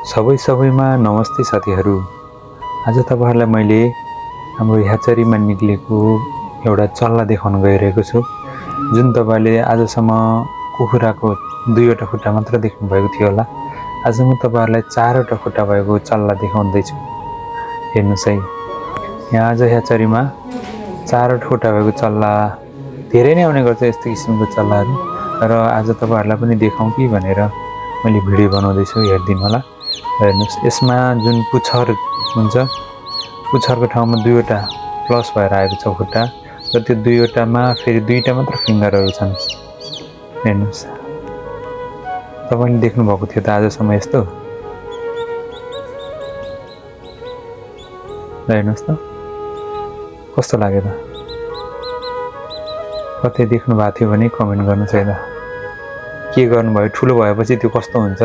सबैमा नमस्ते साथीहरू। आज तपाईहरुलाई मैले हाम्रो ह्याचरीमा निक्लेको एउटा चल्ला देखाउन गइरहेको छु, जुन तपाईले आजसम्म कुखुराको दुईवटा खुट्टा मात्र देख्नु भएको थियो होला। आज म तपाईहरुलाई चारवटा खुट्टा भएको चल्ला देखाउँदै छु। हेर्नुस् है, यहाँ आज ह्याचरीमा चारवटा खुट्टा भएको चल्ला धेरै नै आउने गर्छ यस्तो किसिमको चल्लाहरू, र आज तपाईहरुलाई पनि देखाउँ कि भनेर मैले भिडियो बनाउँदै छु। हेर्दिनु होला। हेर्नुस्, यसमा जुन पुच्छर हुन्छ, पुच्छरको ठाउँमा दुईवटा प्लस भएर आएको छ खुट्टा, र त्यो दुईवटामा फेरि दुईटा मात्र फिङ्गरहरू छन्। हेर्नुस्, तपाईले देख्नु भएको थियो त आजसम्म यस्तो। हेर्नुस् त कस्तो लाग्यो त। कतै देख्नु भएको थियो भने कमेन्ट गर्नुस् है त। के गर्नुभयो, ठुलो भएपछि त्यो कस्तो हुन्छ